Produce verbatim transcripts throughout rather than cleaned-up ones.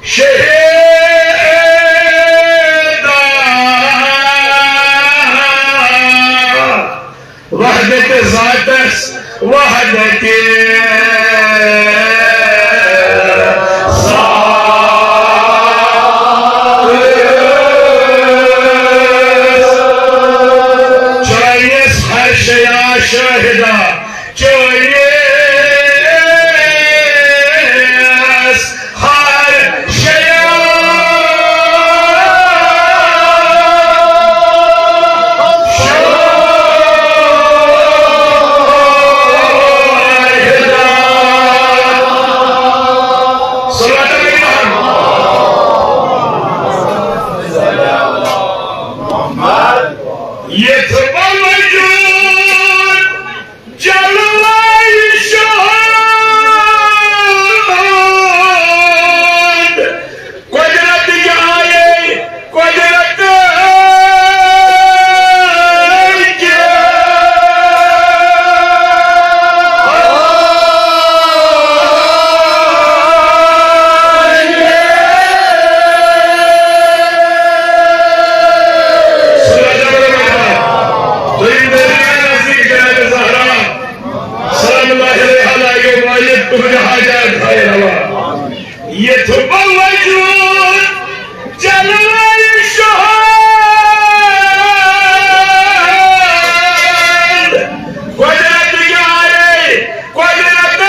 شہیدا وحدت ذاتس، وحدت ذات۔ چٲنِس ہر شیا شاہدا، چٲنِس ہر شیا۔ یتھ بہ وجود جلوہ شہود، قدرت جائے، قدرت سلام اللہ علیہا لایو مالک تہنٛدِ حاجات ہائے روا۔ یتھ بہ وجود جلوہ شہود، قدرت جائے، قدرت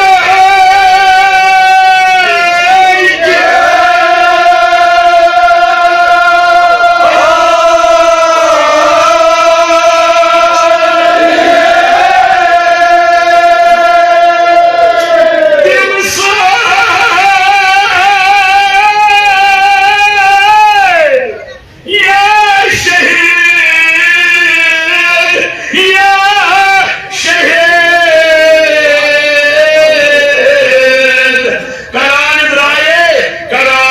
یا شہید، یا شہید، کران درائے، کران۔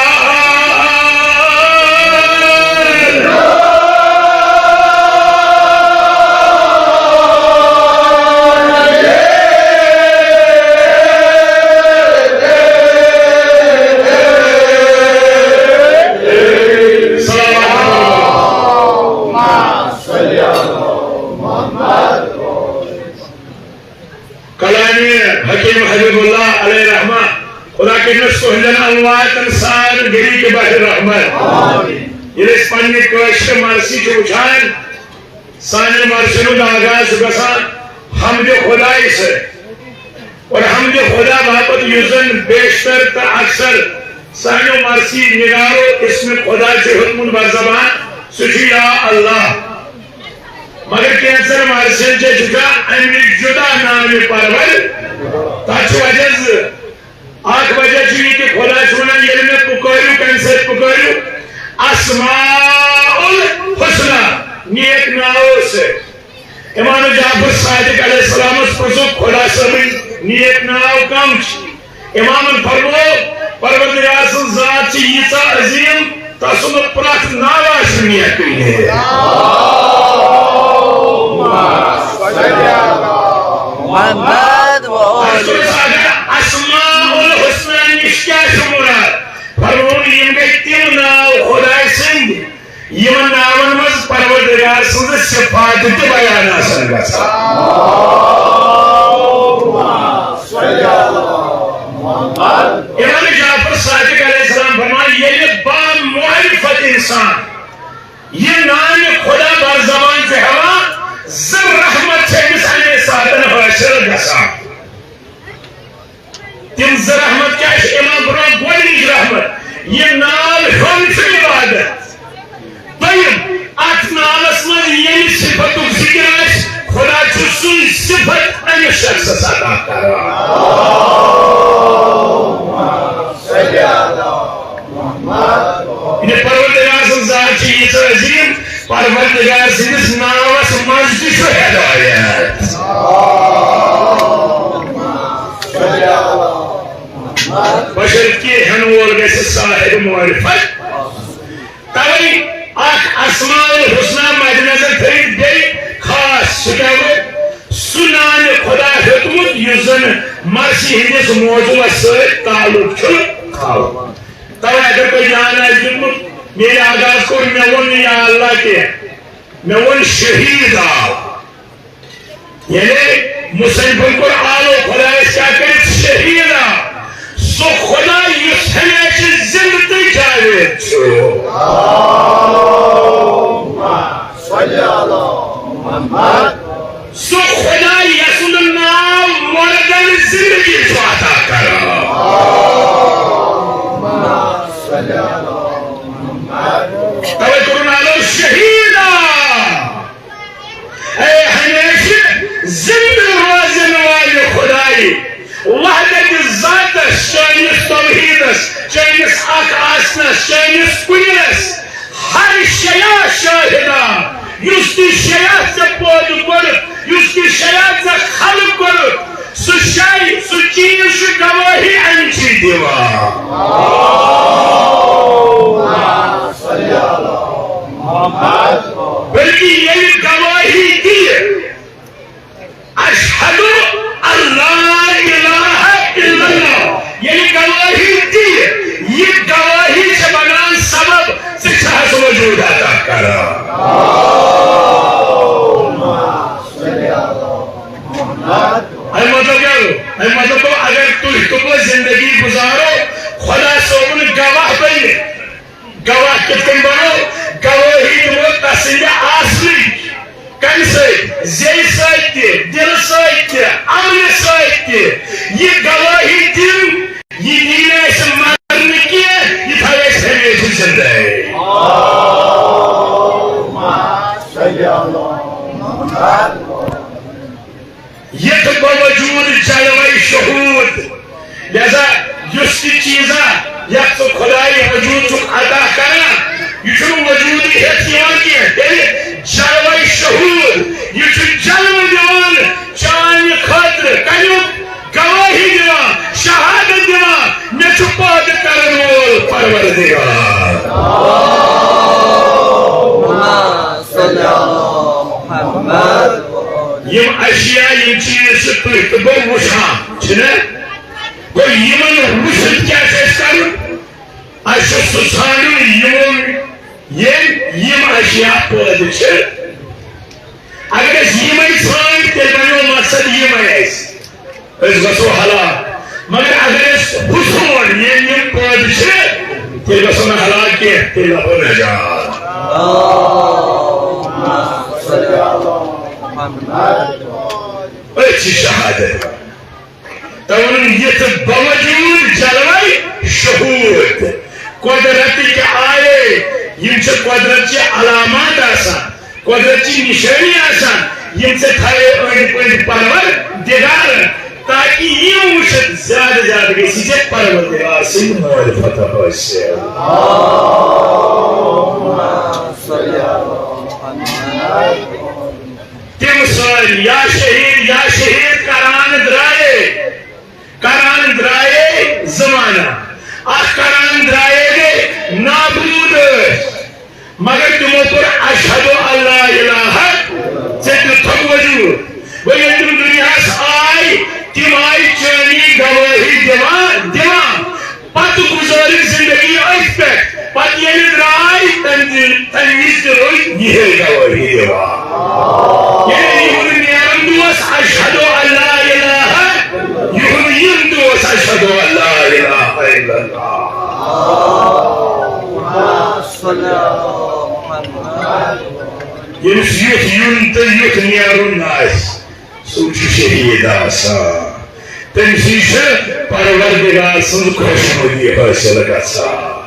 کلامِ حکیم حبیب اللہ علیہ رحمہ، خدا کٔرِنَس تُہنٛدٮ۪ن امواتن سان گری کے بحر رحمت۔ ییٚلہِ أسۍ پننہِ کٲشرِ مرثی چھِ وٕچھان، سانٮ۪ن مرثین ہُنٛد آغاز چھُ گژھان حمدِ خدایہِ سۭتۍ۔ اور حمدِ خدا باپتھ یُس زن بیشتر تہٕ اکثر سانیو مرثی نگارو اسمِ خدا چھُ ہیوٚتمُت بر زبان، سُہ چھُ یا اللہ۔ مگر کینٛژن مرثین چھِ جدا، امہِ نِش جدا نامِ پرور۔ تتھ چھِ وجہ زٕ۔ اکھ وجہ چھُ یہِ کہِ خدا چھُ ونان، ییٚلہِ مےٚ پُکٲرِو، کمہِ سۭتۍ پُکٲرِو؟ اسماء الحسنی، نیک ناوو سۭتۍ۔ امام جعفر صادق علیہ السلامس پرژھُکھ، خدا صٲبٕنۍ نیک ناو کم چھِ؟ امامن فرموو، پروردگار سٕنٛز ذات چھِ ییٖژاہ عظیٖم، تسُنٛد پرٛٮ۪تھ ناو آسہِ نیکٕے۔ محمد و آل۔ اگر اسماء الحسنی نِش کیٛاہ چھُ مُراد؟ فرمووُن، یِم گٔے تِم ناو خدایہِ سٕنٛدۍ، یِمن ناون منٛز پروردگار سٕنٛز صفات تہِ بیان آسن گژھان۔ امام جعفر صادق علیہ السلام فرمان، ییٚلہِ بامعرفت انسان یہِ نام خدا بر زبان چھُ ہٮ۪وان، زٕ رحمت چھِ أمِس اَمے ساتن حٲصِل گژھان۔ تِم زٕ رحمت کیٛاہ چھِ؟ امام برونٛہہ گۄڈٕنِچ رحمت، یہِ ناو ہیوٚن چھُ عبادت۔ دوٚیِم، اتھ ناوس منٛز ییٚمہِ صفتُک ذکر آسہِ، خدا چھُ سُے صفت أمِس شخصس عطا کران۔ یہِ پروردگار سٕنٛز ذات چھِ ییٖژاہ عظیٖم، پروردگار سٕنٛدِس ناوس منٛز تہِ چھُ ہدایت۔ بشرطیکہِ ہٮ۪ن وول گژھِ صاحب معرفت۔ توے اکھ اسماء الحسنی مد نظر تھٲوِتھ بیٚیہِ خاص، سُہ کیٛاہ گوٚو؟ سُہ نام خدا ہیوٚتمُت یُس زن مرثی ہٕنٛدِس موضوعس سۭتۍ تعلق چھُ تھاوان۔ توے اگر تۄہہِ جان آسہِ دیُتمُت، میٲنۍ آغاز کوٚر، مےٚ ووٚن نہٕ یا اللہ کینٛہہ، مےٚ ووٚن شہیٖد آو۔ یعنی مصنفن کوٚر آلو خۄدایس کیٛاہ کٔرِتھ؟ شہیٖد آو۔ سُہ خۄدا یُس ہمیشہِ زِندٕ تہٕ جاوید چھُ۔ سُہ خۄدا یسُنٛد ناو مردن زندگی چھُ عطا کران۔ توے کوٚرُن آلو شہیٖدا۔ اے ہمیشہِ زندٕ روزن والہِ خۄدایہِ، وحدت ذاتس، چٲنِس توحیٖدس، چٲنِس اکھ آسنس، چٲنِس کُنِس، ہر شیا شاہدہ، یُس تہِ شیا ژےٚ پٲدٕ کوٚرُتھ، یُس تہِ شیا ژےٚ خلق کوٚرُتھ، سُہ شے، سُہ چیٖز چھُ گوٲہی اَمہِ چی دِوان۔ بلکہِ ییٚلہِ گوٲہی دِیہِ، اشہد ان لا الہ الا اللہ۔ ییٚلہِ گوٲہی دِیہِ، یہِ گوٲہی چھِ بنان سبب ژٕ چھَس وجود عطا کران۔ اَمہِ مطلب کیٛاہ گوٚو؟ اَمہِ مطلب گوٚو، اگر تُہۍ تہٕ بہٕ زندگی گُزارو خۄدا صٲبُن گواہ بٔنِتھ، گواہ کِتھ کٔنۍ بنو؟ گوٲہی دِمو تسٕنٛدِ آسنٕچ۔ کمہِ سۭتۍ؟ زیٚیہِ سۭتۍ تہِ، دِلہٕ سۭتۍ تہِ، عملہِ سۭتۍ تہِ۔ یہِ گوٲہی دِن، یہِ یی نہٕ اَسہِ مرنہٕ کینٛہہ، یہِ تھاوِ اَسہِ ہمیشہِ زِندَے۔ یتھ باوجود جلوہ شہود، لہذا یُس تہِ چیزا یتھ ژٕ خدائی وجود چھُکھ عطا کران، یہِ چھُنہٕ وجودی ہیتھ یِوان کینٛہہ۔ تیٚلہِ جلوہ شہود، یہِ چھُ جلوہ دِوان چانہِ خٲطرٕ۔ کمیُک؟ گواہی دِوان، شہادت دِوان، مےٚ چھُ پٲدٕ کرن وول پروردگار۔ یِم اشیاء، یِم چیٖز چھِ تُہۍ تہٕ بہٕ وٕچھان، چھِنہ؟ گوٚو یِمن وٕچھِتھ کیٛاہ چھُ اَسہِ کَرُن؟ اَسہِ چھُ سُہ ژھانٛڈُن یِمن، ییٚمۍ یِم اشیاء پٲدٕ چھِ۔ اگر أسۍ یِمے ژھانٛڈۍ، تیٚلہِ بنیو مقصد یِمے اَسہِ۔ أسۍ گژھو ہلاک۔ مگر اگر أسۍ ہُہ ژھانٛڈ، ییٚمۍ یِم پٲدٕ چھِ، تیٚلہِ گژھو نہٕ ہلاک کینٛہہ، تیٚلہِ لبو نجات۔ أتھۍ چھِ شہادت۔ تہٕ ووٚنُن، یتھ باوجود جلوے شہود قدرت کے آئے، یِم چھِ قدرت چہِ علامات آسان، قدرت چہِ نشٲنی آسان، یِم ژےٚ تھایے أنٛدۍ پٔکۍ پروردگارن، تاکہِ یِم وٕچھِتھ زیادٕ زیادٕ گژھِ ژےٚ پروردگار سٕنٛدۍ معرفت حٲصِل۔ تِم سٲری یا شہیٖد، یا شہیٖد کران درٛایے، کران درٛایے زٕ معنہ۔ اکھ کران درٛایے گٔے نابوٗد ٲسۍ، مگر تِمو کوٚر اشہد ان لا الہ، ژےٚ دیُتتھ وجوٗد۔ وۄنۍ ییٚلہِ تِم دُنیاہس آے، تِم آے چٲنی گوٲہی دِوان، دِوان۔ پتہٕ گُزٲرٕکھ زِندگی أتھۍ پٮ۪ٹھ۔ پتہٕ ییٚلہِ درٛاے، تَمہِ دِ-، تَمہِ وِزِ تہِ روٗدۍ یِہے گوٲہی دِوان۔ ییٚلہِ یِہُنٛد نیرُن تہِ اوس، اشہد ان لا الہ، یِہُنٛد یُن تہِ اوس، اشہد ان لا الہ الا اللہ۔ ییٚمِس یُتھ یُن تہٕ یُتھ نیرُن آسہِ، سُہ چھُ شہیٖد آسان۔ تٔمۍ سٕے چھِ پروردگار سٕنٛز خۄشنودی حٲصِل گژھان۔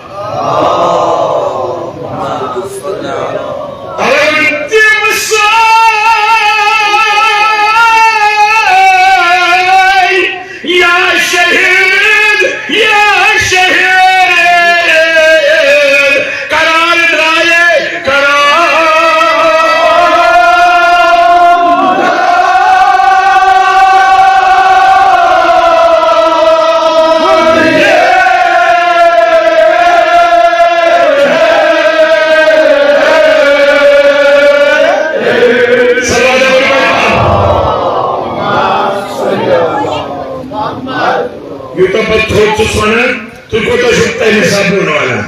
اگر تِم سٲے یا شہیٖد، یا شہیٖد، کران درٛایے، کران۔ یوٗتاہ بہٕ تھوٚد چھُس وَنان، تُہۍ کوٗتاہ چھِو تَمہِ حسابہٕ وَنان؟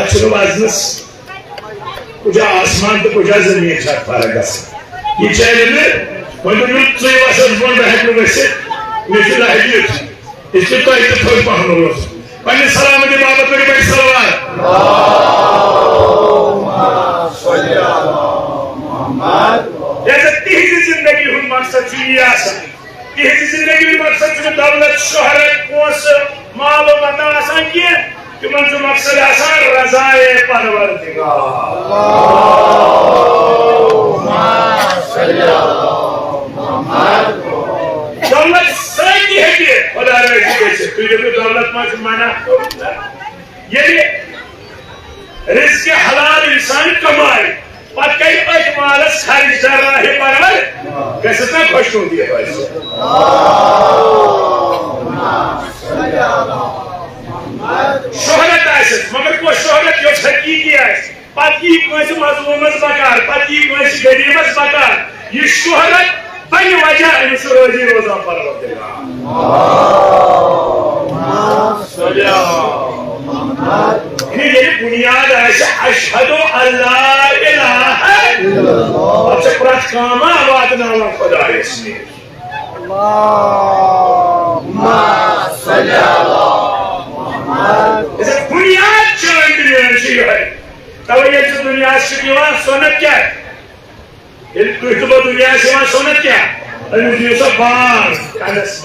اَتھ چھُنہٕ وزنَس کُجا آسمان تہٕ کُجا زٔمیٖن چھِ اَتھ فرق گژھان۔ یہِ چَلہِ نہٕ۔ وۄنۍ دوٚپ مےٚ، ژٕے وَسَس بۄن، بہٕ ہٮ۪کہٕ نہٕ ؤسِتھ، مےٚ چھُ لَہہِ دیُت۔ اس لیے تۄہہِ تہِ تھوٚو پَہَن اوس۔ پننہِ سلامتی باپتھ کٔرِو بڑِ صلوات۔ ییٚلہِ تِہنٛزِ زندگی ہُنٛد مقصد چھُ یی آسان، تِہنٛزِ زندگی ہُنٛد مقصد چھُنہٕ دولت، شہرت، پونٛسہٕ، مال و متاع آسان کینٛہہ، تِمن چھُ مقصد آسان رضایے پروردگار۔ دولت سۭتی ہیٚکہِ خۄدا رٲضی گٔژھِتھ۔ تُہۍ دٔپِو، دولت ما چھُ منع کوٚرمُت؟ ییٚلہِ رزق حلال انسان کمایہِ، پتہٕ کرِ أتھۍ مالس خرچ در راہِ پرور، گژھٮ۪س نا خۄش قسمتی حٲصِل۔ شہرت آسٮ۪س، مگر کۄس شہرت یۄس حقیقی آسہِ؟ پتہٕ یی کٲنٛسہِ مظلومس بکار، پتہٕ یی کٲنٛسہِ غریبس بکار۔ یہِ شہرت بنہِ وجہ أمِس چھُ رٲضی روزان پروردگار۔ یعنی ییٚلہِ بُنیاد آسہِ، اشہد ان لا الہ الا اللہ، پتہٕ چھِ پرٛٮ۪تھ کانٛہہ ما واتناوان خۄدایس نِش۔ ییٚلہِ بُنیاد چٲنۍ تہٕ میٲنۍ چھِ یِہوٚے۔ توے ییٚلہِ ژٕ دُنیاہس چھُکھ یِوان، سۄنت کیٛاہ؟ ییٚلہِ تُہۍ تہٕ بہٕ دُنیاہس یِوان، سۄنت کیٛاہ؟ أمِس دِیِو سا بانگ کنس منٛز۔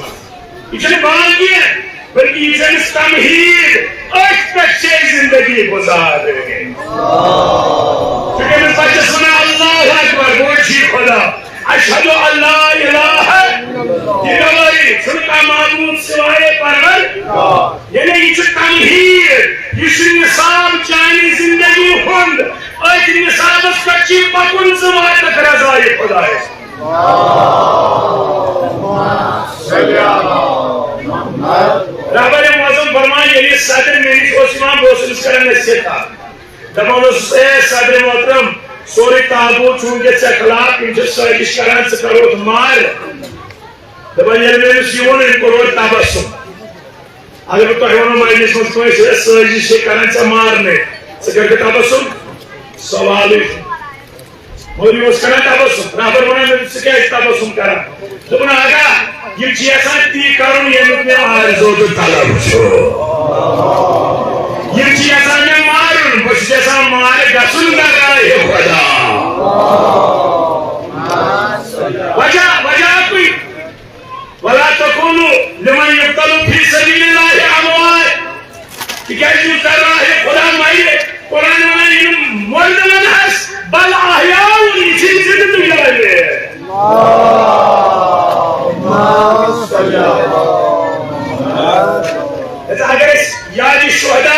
یہِ چھُنہٕ بانگ کینٛہہ، بلکہِ یہِ چھُ أمِس تمہیٖد۔ أتھۍ پٮ۪ٹھ چھِ أسۍ زندگی گُزارٕنۍ۔ ژٕ کٔمِس بچس ونان، اللہ اکبر، بوٚڑ چھُے خۄدا۔ اشہد ان لا الہ، یہِ گوٲہی، چھُنہٕ کانٛہہ معبوٗد سوائے پروردگار۔ یعنی یہِ چھُ تمہیٖد، یہِ چھُ نصاب چانہِ زندگی ہُنٛد۔ أتھۍ نصابس پٮ۪ٹھ چھُے پکُن، ژٕ واتکھ رضایہِ خۄدایس۔ رہبر معظم فرمان، ییٚلہِ صدر مےٚ نِش اوس یِوان، بہٕ اوسُس أمِس کران نصیحت اکھ۔ دپان اوسُس، اے صدر محترم، سورُے تابوت چھُ وٕنکیٚس ژےٚ خلاف، یِم چھِ سٲزِش کران، ژٕ کروتھ مارٕ۔ دپان، ییٚلہِ مےٚ أمِس یہِ ووٚن، أمۍ کوٚر اورٕ تبسم۔ اگر بہٕ تۄہہِ ونو، مجلس منٛز کٲنٛسہِ، ہے، سٲزِش چھِ کران ژےٚ مارنٕچ، ژٕ کَرکھٕ تبسم؟ سوالٕے چھُنہٕ۔ مولوی اوس کران تبسم، رہبر ونان، مےٚ دوٚپ، ژٕ کیٛازِ چھُکھ تبسم کران؟ دوٚپُن، آقا، یِم چھِ یژھان تی کرُن، ییٚمیُک مےٚ آرزو تہٕ طلب چھُ۔ یِم چھِ یژھان مےٚ مارُن، بہٕ چھُس یژھان مارٕ گژھُن درگاہِ خۄدا۔ وجہ، وجہ اکُے۔ ولا تکونوا لمن یقتل فی سبیل اللہ اموات۔ تِکیٛازِ یُس در راہِ خۄدا مرِ، قرآن ونان، یِم مردٕ ونہس، بل احیاء، یہِ چھِ زِندٕ تہٕ یِوان۔ اگر أسۍ یادِ شہدا،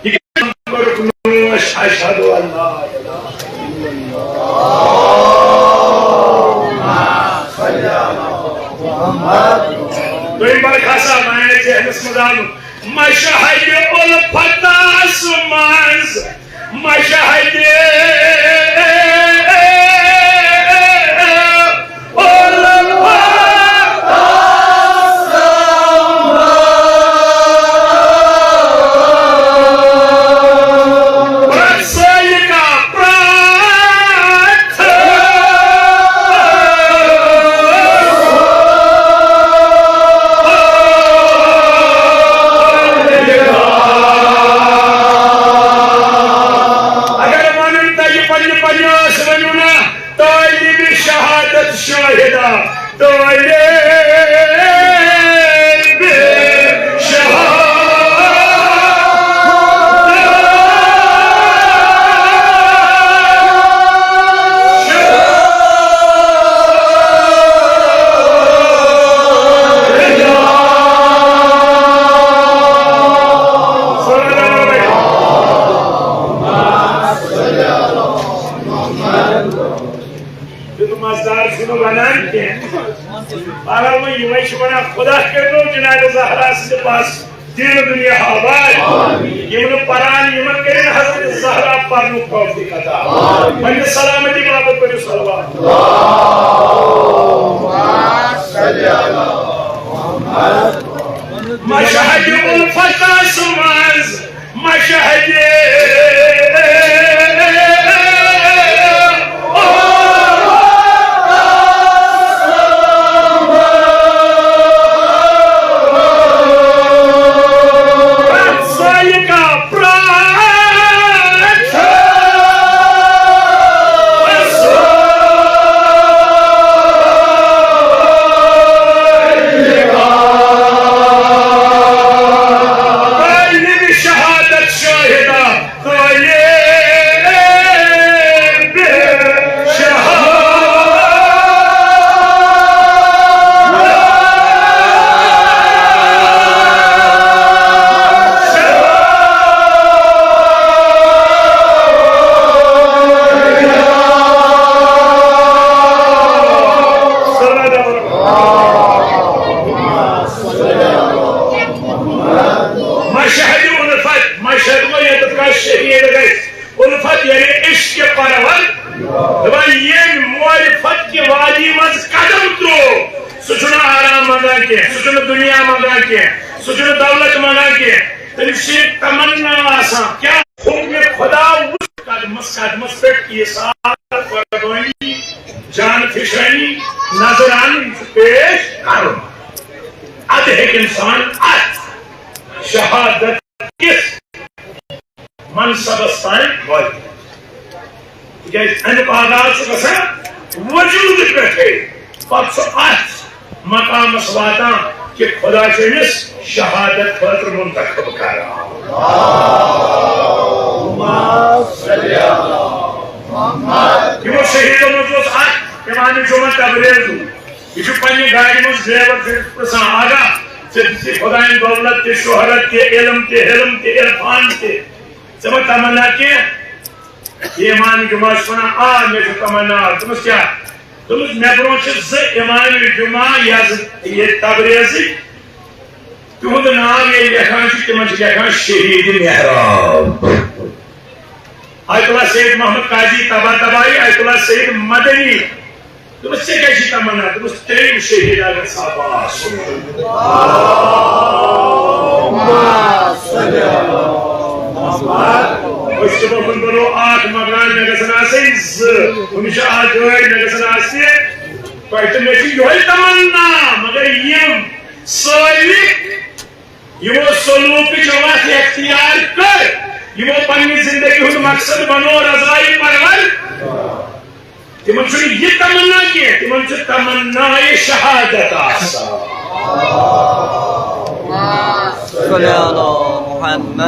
یہِ کیٛاہ کوٚرُکھ نوش؟ اشہد ان لا الہ الا اللہ۔ دوٚیِم برخاست آو میانہِ ذہنس منٛز آمُت۔ مشہدِ الفتاس منٛز، مشہدِ الفتاس منٛز، پرٛٮ۪تھ سٲلِکا، پرٛٮ۪تھ اگر ونن تۄہہِ پننہِ پننہِ ٲسہٕ ؤنِو نا، طالب شہادت شاہدہ، طالب شہادت۔ یہِ تہٕ مزدار چھُنہٕ ونان کینٛہہ۔ بہرحال، وۄنۍ یِمے چھِ ونان، خدا کٔرِنو جناب زہرا سٕنٛدِ پاس دین دنیا آباد۔ یِم نہٕ پران، یِمن کٔرِن حضرت زہرا پرنُک توفیق عطا۔ پننہِ سلامتی باپتھ پٔرِو صلوات۔ اللہم صل علی محمد۔ مشہدِ منٛز مشہدِ پرٛٮ۪تھ سالہِ کا پرٛٮ۪تھ طالب شہادت شاہدہ، طالب شہادت۔ مشہدِ الفت، مشہد گوٚو ییٚتٮ۪تھ کانٛہہ شہیٖد گژھِ۔ الفت یعنی عشق پرور۔ دپان ییٚمۍ معرفت کہِ وادی منٛز قدم ترٛوو، سُہ چھُنہٕ آرام منٛگان کینٛہہ، سُہ چھُنہٕ دُنیا منٛگان کینٛہہ، سُہ چھُنہٕ دولت منٛگان کینٛہہ۔ تٔمِس چھِ صرف تمنا آسان۔ کیٛاہ؟ حکمِ خدا وُچھ قدمس قدمس پٮ۪ٹھ ایثار، قربٲنی، جان فشٲنی، نذرانہٕ چھُ پیش کرُن۔ ادٕ ہیٚکہِ انسان اتھ شہادت کِس منصبس تام وٲتِتھ۔ تِکیازِ امیُک آغاز چھُ گژھان وجودٕ پٮ۪ٹھے، پتہٕ چھُ اتھ مقامس واتان کہِ خدا چھُ أمِس شہادت خٲطرٕ منتخب کران۔ یِمو شہیدو منٛز اوس اکھ امام جمعہ تبریزی۔ یہِ چھُ پننہِ گاڑِ منٛز ڈرائیور سٕنٛدِس پرژھان، آغا، ژےٚ دِژٕے خدایَن دولت تہِ، شہرت تہِ، علم تہِ، حلم تہِ، عرفان تہِ، ژےٚ ما تمنا کینٛہہ؟ یہِ امام جمعہ چھُ ونان، آ، مےٚ چھُ تمنا۔ دوٚپمَس، کیٛاہ؟ دوٚپمَس، مےٚ برونٛہہ چھِ زٕ امام جمعہ یزد، یہِ تبریزٕکۍ، تِہُنٛد ناو ییٚلہِ لیکھان چھِ، تِمن چھِ لیکھان شہید محراب۔ آیت اللہ سید محمد قاضی طباطبائی، آیت اللہ سید مدنی۔ دوٚپمَس، ژےٚ کیٛاہ چھِ تمنا؟ دوٚپمَس، ترٛیٚیِم شہید اگر صاحب آسُن۔ أسۍ چھِ دَپان، بَنو اَکھ مکان، مےٚ گژھن آسٕنۍ زٕ۔ ہُمِس چھِ اَکھ گٲڑۍ، مےٚ گژھن آسٕنۍ۔ تۄہہِ تہٕ مےٚ چھِ یِہوٚے تمنا، مگر یِم سٲلِم یِمو سلوٗکٕچ وَتھ اختیار کٔر، یِمو پننہِ زندگی ہُنٛد مقصد بنوو رضایہِ پرور، تِمن چھُنہٕ یہِ تمنا کینٛہہ، تِمن چھُ تمنائے شہادت آسان۔ صلی علی محمد۔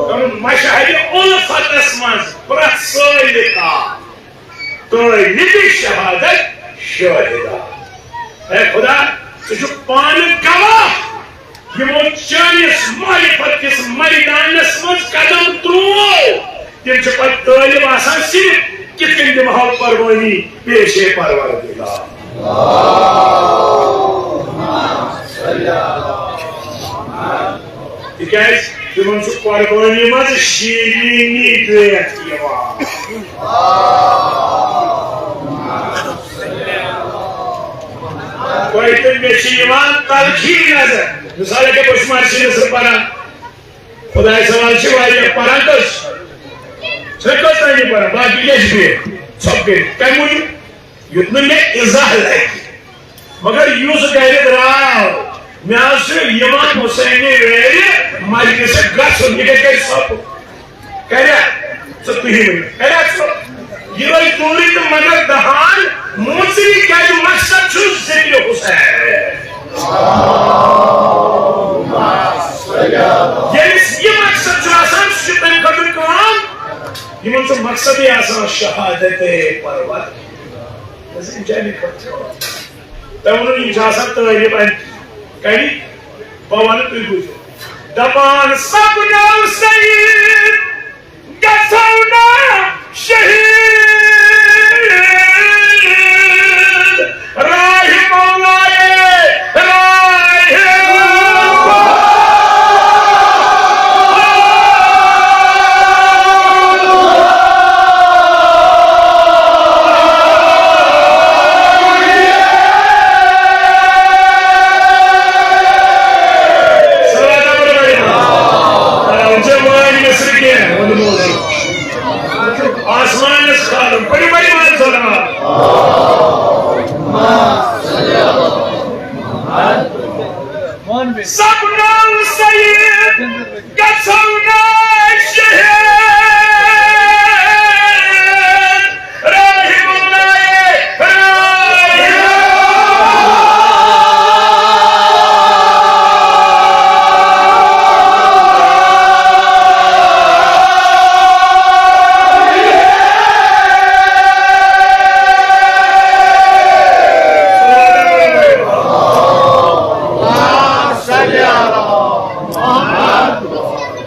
تِم مشہدِ الفتس منٛز پرٛٮ۪تھ سٲلِکا طٲلبِ شہادت شٲہِدا۔ اے خدا، ژٕ چھُکھ پانہٕ گواہ، یِمو چٲنِس معرفت کِس میدانس منٛز قدم ترٛوو، تِم چھِ پتہٕ طٲلب آسان صرف کِتھ کٔنۍ دِمہو قربٲنی پیشے پروردگار۔ تِکیازِ تِمن چھُ قربٲنی منٛز شیٖریٖنی دٲرِتھ یِوان۔ تۄہہِ تہٕ مےٚ چھِ یِوان تلخی نظر۔ مثال کے بہٕ چھُس مرثی نثر پران، خدایہِ سوال چھِ واریاہ پران تہٕ چھِ کٔژ تام پران، باقٕے کیٛاہ چھِ بیٚیہِ ژھۄپہٕ کٔرِتھ؟ کَمہِ موٗجوٗب؟ یُتھ نہٕ مےٚ اِزاہ لَگہِ۔ مگر یُس گرِ درٛاو، مےٚ حظ چھُ یِوان حسینہِ ویرِ مجلسہِ گژھُن، یہِ کَتہِ کَرِ ژھۄپہٕ؟ کَریا؟ ژٕ تُہی ؤنِو، کَریا ژھۄپہٕ؟ یہِ روزِ دوٗرٕے تہٕ مگر دَہان موژِری، کیٛازِ مقصد چھُ ذِکرِ حسین۔ ییٚمِس یہِ مقصد چھُ آسان، سُہ چھُ تَمہِ خٲطرٕ کٲم۔ یِمَن چھُ مقصدٕے آسان شہادتِ پرور۔ تۄہہِ ووٚنوُ، یِم چھِ آسان طٲلب علم۔ کَمِکۍ؟ بہٕ وَنہٕ، تُہۍ بوٗزِو۔ دَپان سَپدو سعیٖد، گژھو نا شہیٖد، راہِ مولایے، راہِ آسمانس کھالُن۔ پٔرِو وۄنۍ ایمان سان۔ سپنو سعید گژھو نا شہید۔ رحم اللہ، رحم۔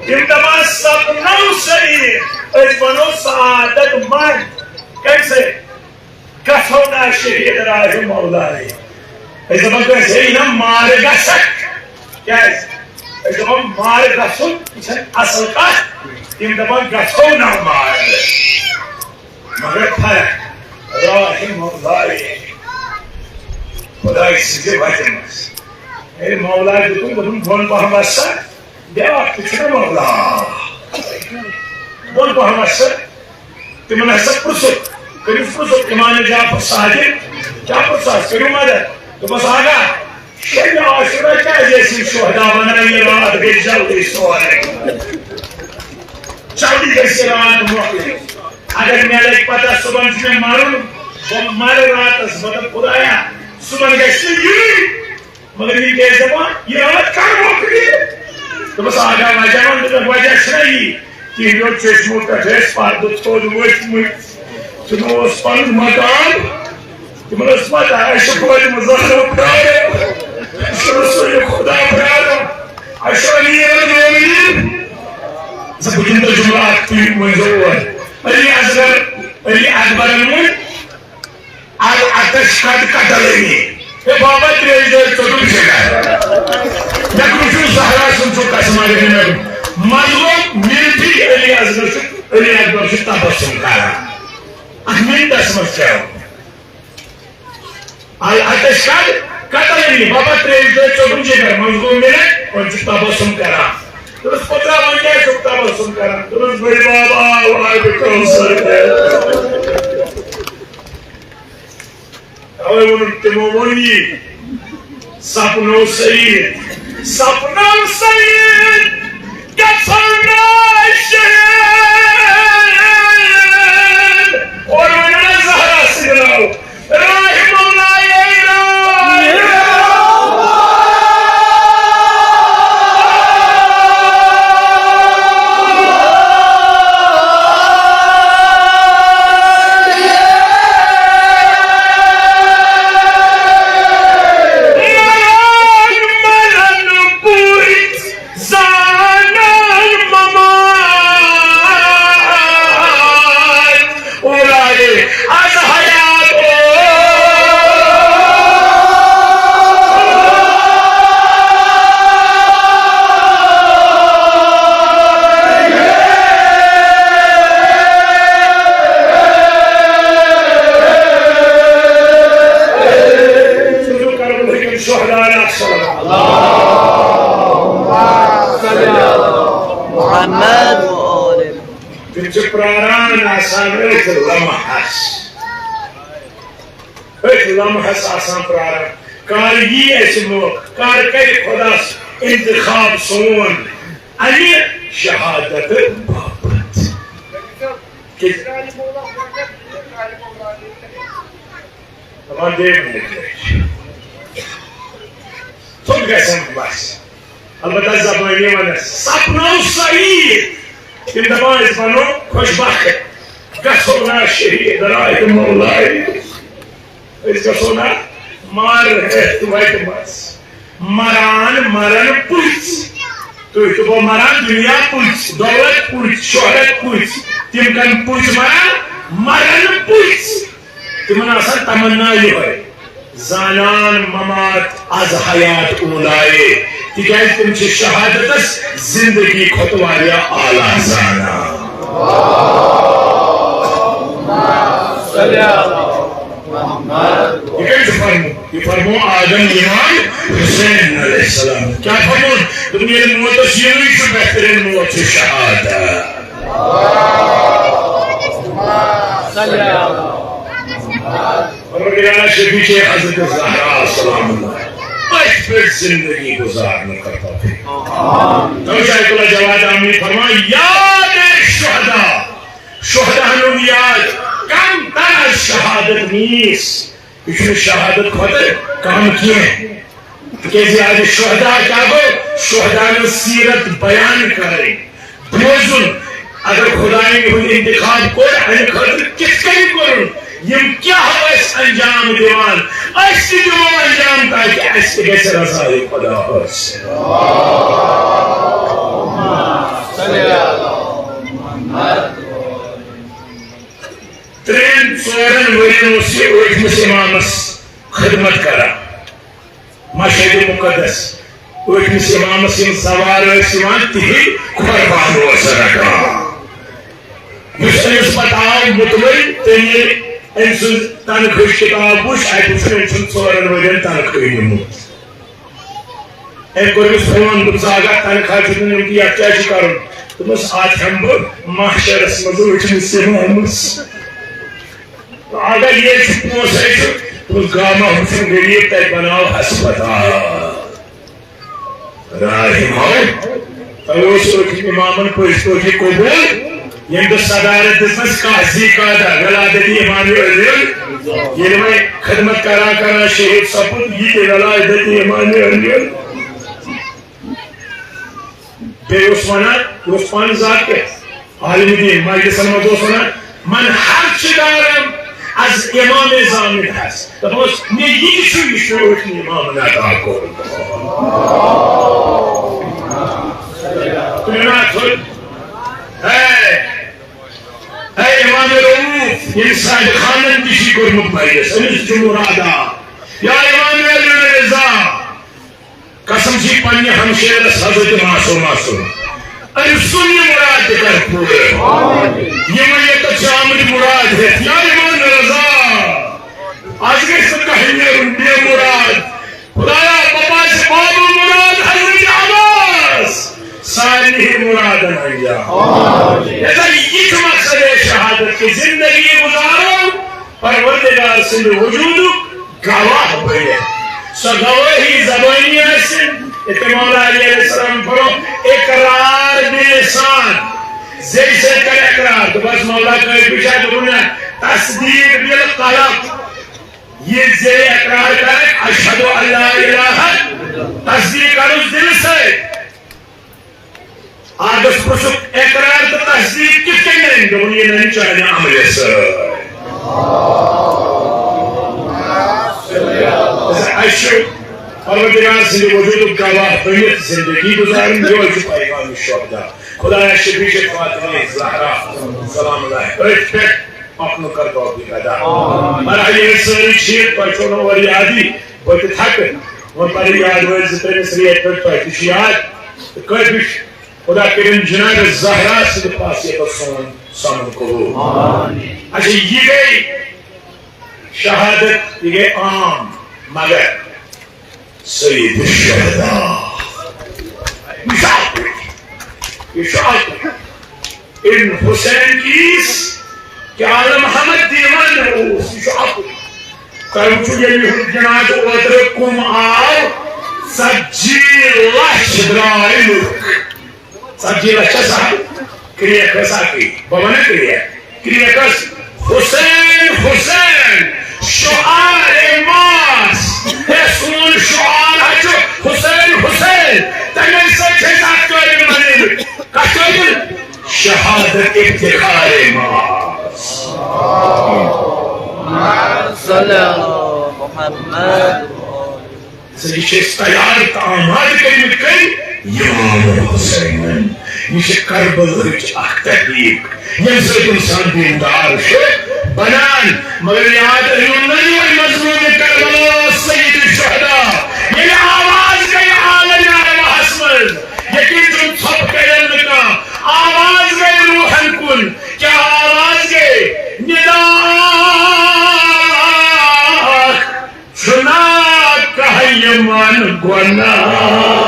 تِم دپان سپنو سعید، أسۍ بنو سعادت مند۔ کمہِ سۭتۍ؟ گژھو نا شہید راہِ مولایہِ۔ أسۍ دپان کٲنٛسہِ ہے نہ مارٕ گژھکھ۔ کیٛازِ؟ أسۍ دپان مارٕ گژھُن، یہِ چھنہٕ اصل کتھ۔ تِم دپان گژھو نا مارٕ۔ مگر فرق راہِ مولایہِ، خدایہِ سٕنٛزِ وتہِ منٛز۔ ییٚلہِ مولایہِ دیُتُن، دوٚپُن بۄن پہم وس سا، بیٛاکھ تہِ چھُنہ مولایہِ۔ بۄن پہم وس سا۔ تِمن ہسا پرٛژھُکھ، کٔرِو پرٛژھُکھ اِمام جعفر صادق، کیٛاہ پرٛژھہس، کٔرِو مدد۔ دوٚپمس، آقا، شبِ عاشورہ کیٛازِ ٲسۍ یِم شہدا ونان، یہِ راتھ گٔے جلدی سورُے؟ جلدی گژھِ یہِ راتھ مۄکلٕنۍ۔ اگر مےٚ لگہِ پتہ صُبحن چھُ مےٚ مرُن، بہٕ مرٕ راتس، مطلب خدایا، صُبحن گژھِ نہٕ یُن۔ مگر یہِ کیٛازِ دپان، یہِ راتھ کر مۄکلہِ؟ دوٚپمس، آقا، وجہ وَن۔ دوٚپُن، وجہ چھُنہ یی، تِہنٛدیو چشمو پٮ۪ٹھ ٲسۍ پردٕ تھوٚد ؤتھۍ مٕتۍ۔ تِمو اوس پنُن مقام، تِمن ٲس پتہ، اَسہِ چھُ فٲطمہٕ زہرا پرٛاران، اَسہِ چھُ رسول خدا پرٛاران، اَسہِ چھُ امیر المومنین۔ ژٕ بہٕ دِمہٕ تۄہہِ جملہٕ اکھ، تُہۍ ؤنۍزیو اورٕ۔ علی اصغر، علی اکبرن ووٚن، العطش قد قتلنی۔ ہے بابا، تریش دٲرۍ ژوٚٹُم جگر۔ مےٚ کُن چھُ زہرا سُنٛد چھُ قسم، اگر نہٕ مےٚ کُن۔ مظلوم مِلتھٕے علی اصغر چھُ، علی اکبر چھُ تبسم کران۔ اَتھ منٹس منٛز کیٛاہ؟ العطش قد قتلنی۔ بابا، تریش دٲرۍ ژوٚٹُم جگر۔ مظلوم مِلتھ، وۄنۍ چھُ تبسم کران۔ دوٚپُس، پُترا، وۄنۍ کیٛازِ چھُکھ تبسم کران؟ دوٚپُس، بٔڑۍ بابا آو آبِ کوثر۔ توے ووٚنُن، تِمو ووٚن یی، سپنو سعید، سپنو سعید، گژھو نا شہید۔ اور ووٚنُن زہرا سٕنٛدِ راو، رحم اللہ، اے راو۔ زانان ممان اولائے از حیات۔ شہداء الصلاة۔ محمد و آل۔ تِم چھِ پراران آسان أتھۍ لمحس، أتھۍ لمحس آسان پراران۔ کر یی اَسہِ موقعہٕ، کر کرِ خۄدا انتخاب سون اَمہِ شہادت باپتھ؟ کہِ دپان بیٚیہِ ؤنِو تُہۍ۔ تھوٚد گژھن بس۔ البتہ زبٲنی ونس، سپنو سعید۔ تِم دپان، أسۍ بنو خوش بخت۔ گژھو نا شہید راہِ مولایہِ۔ أسۍ گژھو نا مارٕ ہٮ۪تھ وتہِ منٛز۔ مران مرن پُژھ۔ تُہۍ تہِ گوٚو مران دُنیا پُژھ، دولت پُژھ، شہرت پُژھ۔ تِم کم پُژھ مران؟ مرن پُژھ۔ تِمن آسان تمنا یِہوٚے، زانان ممات از حیات اولائے، تِکیازِ تِم چھِ شہادتس زندگی کھۄتہٕ واریاہ اعلیٰ زانان۔ یہِ کٔمۍ چھُ فرموو؟ یہِ فرموو آدم امام حسین علیہ السلام۔ کیٛاہ فرموو؟ دوٚپُن، ییٚلہِ موتس یِنُے چھُ، بہترین موت چھُ شہادت۔ پیارا شفیع حضرت زہرا سلام اللہ، أتھۍ پٮ۪ٹھ زندگی گزارنہٕ خٲطرٕ۔ توے چھُ آیت اللہ جواد آمنی فرمان، یا دے شہدا، شہداہن ہُنٛد یاد کم تر از شہادت نیس، یہِ چھُنہٕ شہادت کھۄتہٕ کم کینٛہہ۔ تِکیٛازِ یاد شہدا کیٛاہ گوٚو؟ شہداہن ہٕنٛز سیرت بیان کرٕنۍ۔ بوزُن، اگر خدایَن یِہُنٛد انتخاب کوٚر، اَمہِ خٲطرٕ کِتھ کٔنۍ کوٚرُن؟ یِم کیٛاہ ٲسۍ انجام دِوان؟ أسۍ تہِ دِمو انجام تاکہِ اَسہِ تہِ گژھِ رضایہِ خدا حٲصِل۔ ترٛٮ۪ن ژورن ؤرین اوس یہِ ٲٹھمِس امامس خدمت کران۔ مشہد مقدس، ٲٹھمِس امامس یِم سوار ٲسۍ یِوان، تِہِنٛدۍ قۄربان اوس رٹان۔ یُس أمِس پتہٕ آو مُطمئن، تٔمۍ ییٚلہِ أمۍ سٕنٛز تنخواہٕچ کِتاب وٕچھ، اَتہِ وٕچھ أمۍ سُنٛد ژورن ؤرین تنخواہ نیوٗمُت۔ أمۍ کوٚر أمِس فون، دوٚپُن، "ژٕ آگاہ تنخواہ چھُکھ نہٕ نیوٗمُت، یَتھ کیٛاہ چھُ کَرُن؟" دوٚپمَس، "اَتھ ہٮ۪مہٕ بہٕ محشرَس منٛز ٲٹھمِس امامَس۔" اگر یہِ چھُ پونٛسَے چھُ، تُل گامہ ہُم چھُ غریٖب، تَتہِ بناو ہسپتال۔ راحمو، تۄہہِ اوس أتھۍ اِمامَن پٔزۍ پٲٹھۍ قبوٗل، ییٚمۍ دۄہ صدارت دِژمَس قاضی قادہ، ولادت امام علی۔ ییٚلہِ وۄنۍ خدمت کران کران شہید سپُد، یہِ تہِ ولادت امام علی۔ بیٚیہِ اوس وَنان، یہِ اوس پانہٕ ذات کیٛاہ؟ عالم دین۔ مجلسن منٛز اوس وَنان، "من ہر چہ دارم از امام زامن ہست۔" دَپان اوس، "مےٚ یہِ تہِ چھُ، یہِ چھُ مےٚ ٲٹھمہِ امامن عطا کوٚرمُت۔" تُلِو نا اَتھٕ۔ ہے، ہے امام رؤوف، ییٚمِس صاحب خانن تہِ چھُ کوٚرمُت مجلس، أمِس تہِ چھُ مراد۔ یا امام علی رضا، قسم چھی پننہِ ہمشیرس حضرت معصومہ سُنٛد۔ أمۍ سُنٛد یہِ مُراد تہِ کر پوٗرٕ۔ یِمن ییٚتٮ۪تھ چھِ آمٕتۍ مُراد ہٮ۪تھ۔ یا امام رضا، از گژھِ نہٕ کانٛہہ نیرُن بے مُراد۔ خدایا، بابا چھِ باب المراد حضرت عباس۔ سارنٕے مُرادن انجام۔ ییٚتٮ۪تھ یہِ چھُ مقصد شہادت کہِ زندگی گُزارو پروردگار سٕنٛدِ وجوٗدُک گواہ بٔنِتھ۔ سۄ گوٲہی زبٲنی ٲسِن، یِتھ کٔنۍ مولا علی علیہ السلام فرموو، اقرار بلسان، زیٚوِ سۭتۍ کَرِ اقرار۔ دوٚپمَس، مولا کٲفی چھا؟ دوٚپُن، نہ، تصدیق بالقلب۔ یہِ زیٚوِ اقرار کَرَکھ، اشہد ان لا الہ، تصدیق کَرُس دِلہٕ سۭتۍ۔ آگس پرٛژھُکھ، اقرار تہٕ تصدیق کِتھ کٔنۍ نَنہِ؟ دوٚپُن، یہِ نَنہِ چانہِ عملہِ سۭتۍ۔ اَسہِ چھُ پروردگار سٕنٛدِ وجوٗدُک گواہ بٔنِتھ زندگی گُزارٕنۍ، یِہوٚے چھُ پیغام شہدا۔ خدایا، شفیع فاطمہ زہرا سلام اللہ أتھۍ پٮ۪ٹھ پکنُک کر توفیق عطا۔ مگر ییٚلہِ سٲری چھِ، تۄہہِ چھو نہٕ اورٕ یادٕے، بہٕ تہِ تھکہٕ۔ وۄنۍ پَرٕ یاد وٲلۍ زٕ ترٛےٚ مِصرٕ ییٚتہِ پٮ۪ٹھ تۄہہِ تہِ چھُ یاد۔ تہٕ کٲفی چھُ۔ خدا کٔرِن جناب زہرا سٕنٛدِ پاس ییٚتٮ۪تھ سون سمن قبول۔ اچھا، یہِ گٔے شہادت، یہِ گٔے عام، مگر سید الشہداء۔ یہِ چھُ اکُے۔ یہِ چھُ اکُے۔ ان حسین کیس کہ عالم محمد دیوان اوس، یہِ چھُ اکُے۔ تۄہہِ وٕچھِو، ییٚلہِ یِہُنٛد جنازٕ اوترٕ کُم آو، ژتجی لچھ درٛاے لُکھ۔ ژتجی لچھ چھا سہل؟ کرٛیک ٲس اَکٕے۔ بہٕ وَنہٕ کرٛیک۔ کرٛیک ٲس، "حسین، حسین، شعار ماس۔" ہے، سون شعار ہا چھُ حسین، حسین۔ تَمے سۭتۍ چھِ أسۍ اَتھ قٲبِل بَنیمٕتۍ۔ کَتھ قٲبِل؟ شہادت افتخار ماس۔ صلی اللہ محمد۔ زِ یہِ چھِ أسۍ تیار تہٕ آمادٕ کٔرمٕتۍ کٔرۍ امام حسینن۔ یہِ چھِ کربلہٕچ اکھ تحریک، ییٚمہِ سۭتۍ انسان دیندار چھُ بنان۔ مگر یاد أنِو نٔنۍ مضموٗن کربلا سید الشہداء۔ ییٚلہِ آواز گٔے عالمِ عرباہس منٛز، یقین چھُم ژھۄپہٕ کٔرِن نہٕ کانٛہہ۔ آواز گٔے روحن کُن، کیٛاہ آواز گٔے؟ ندا چھُنا کانٛہہ یِمن گۄناہ۔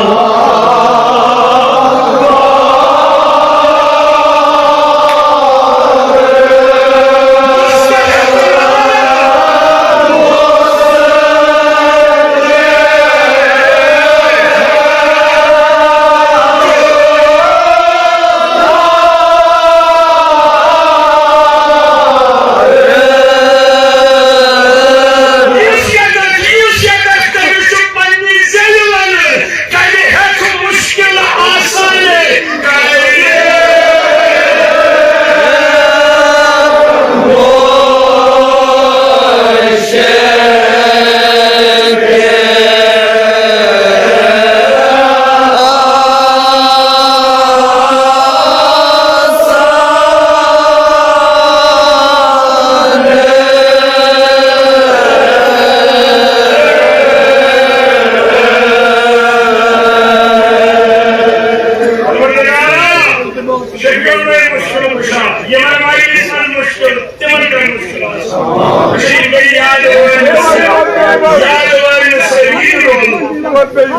مشکل کشا، یمن مریضن مشکل، تمن کر مشکل آسان۔ بشیر گئی یاد وٲرۍ نہٕ سۭتۍ، یاد وٲرۍ نہٕ سۭتۍ یہِ تہِ روزُن۔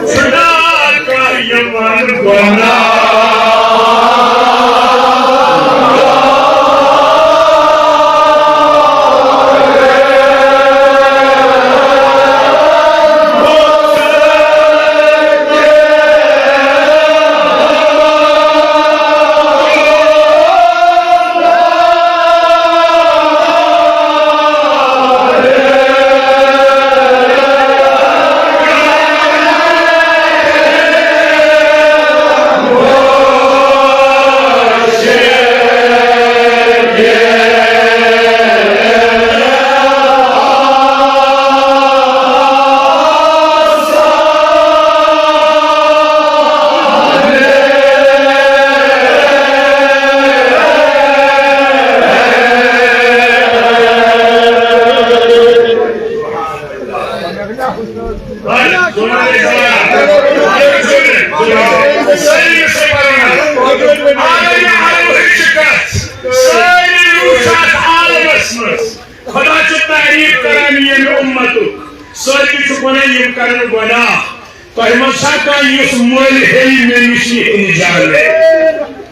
خدا کا یمن گناہ۔ سٲری لوٗکھ چھِ اَتھ عالمَس منٛز۔ خدا چھُ تعریٖف کران ییٚمہِ اُمتُک۔ سٲری چھِ وَنان، یِم کرن گۄناہ۔ تۄہہِ منٛز چھا کانٛہہ یُس مٔلۍ ہیٚیہِ مےٚ نِش یہِ اِنجانَے؟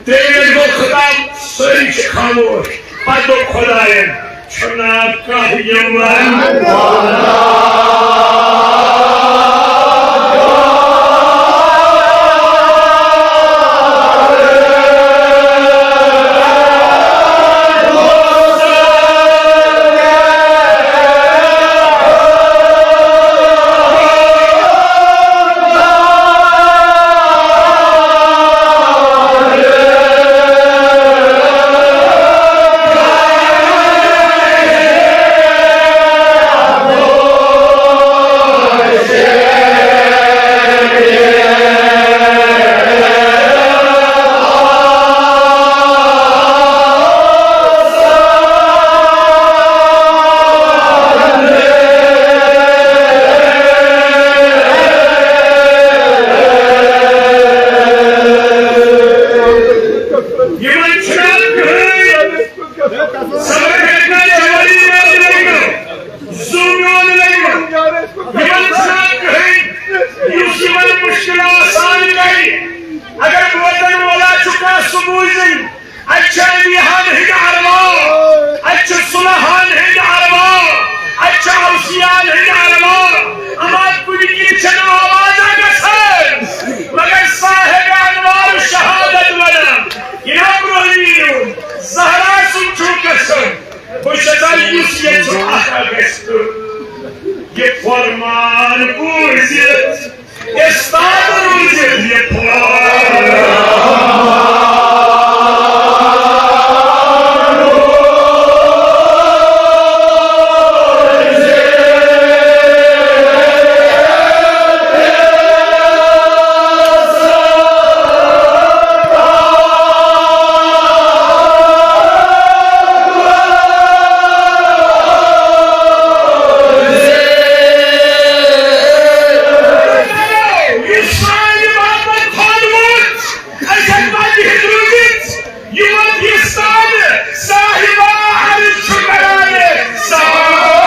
ترٛیٚیہِ لَٹہِ گوٚو خطاب، سٲری چھِ خاموش۔ پتہٕ دوٚپ خۄدایَن، چھُنہ کانٛہہ یِوان؟ یِمن چھُنہ کٕہٕنۍ صبر کرنا جوانی میون لگو، زُو میون لگو۔ یِمن چھُنہ کٕہٕنۍ یُس یِمن مُشکِل آسان کرِ۔ اگر بوزن وولا چھُ کانٛہہ، سُہ بوٗزِن۔ اَتہِ چھِ امیٖہن ہٕنٛدۍ ارواح، اَتہِ چھِ صلحن ہٕنٛدۍ ارواح، اَتہِ چھِ اوصیاہن ہٕنٛدۍ ارواح۔ اما کُنہِ کِنۍ چھَنہٕ آوازا گژھان، مگر صاحب انوار شہادت ونان، یا برونٛہہ نیٖرِو، زہرا سُنٛد چھُ قسم۔ بہٕ چھَسا یُس ییٚتہِ چھُ اکھ اگست، یہِ فرمان بوٗزِتھ استاد روٗزِتھ یہِ فرمان۔ یہِ سانہِ باپتھ کھوٗن ووت، اَسہِ ہٮ۪کہِ نہٕ بِہِتھ روٗزِتھ۔ یہِ ووت یہِ سانہِ صاحبہ عرض چھُ کران، صاحبہ۔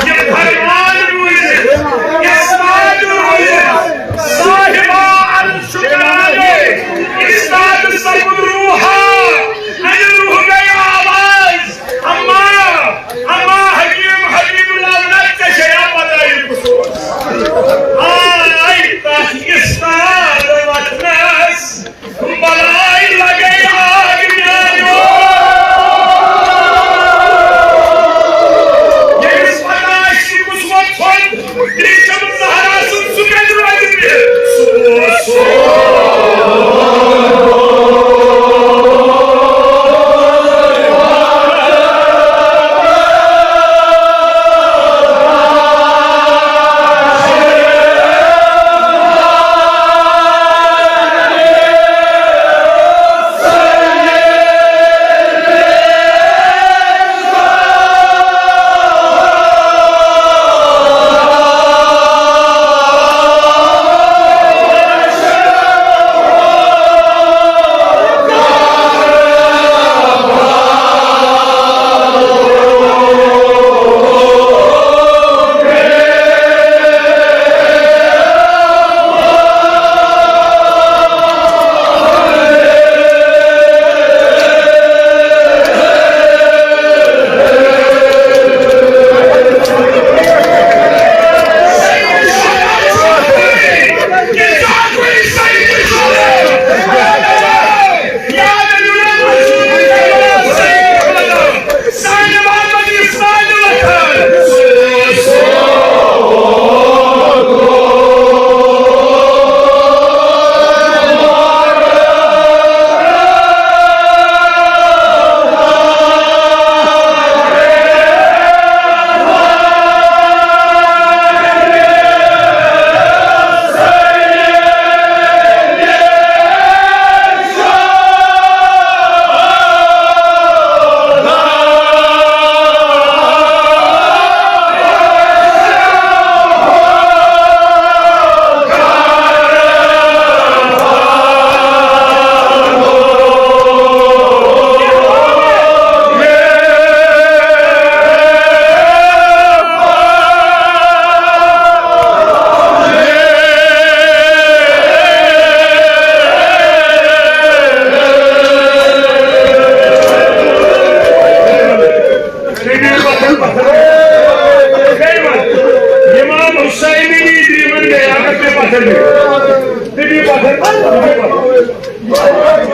یہِ فرمان بوٗزِتھ، اِسناد بوٗزِتھ، صاحبہ عرض چھُ کران، اِسناد سپُد روحا، اَمہِ روحہٕ گٔے آواز، اما، اما حکیم حبیب اللہ، نہ ژےٚ چھےٚ یا پتہ یہِ کُس اوس؟ آے تَتھ اِسناد وَتھنَس۔ بلاے لگے آگ میانیو۔ ییٚمِس پتہ آسہِ کُس وۄتھُن، بیٚیہِ چھُم زہرا سُنٛد سُہ کَتہِ روزِ بِہِتھ؟ سُہ اوس سُہ۔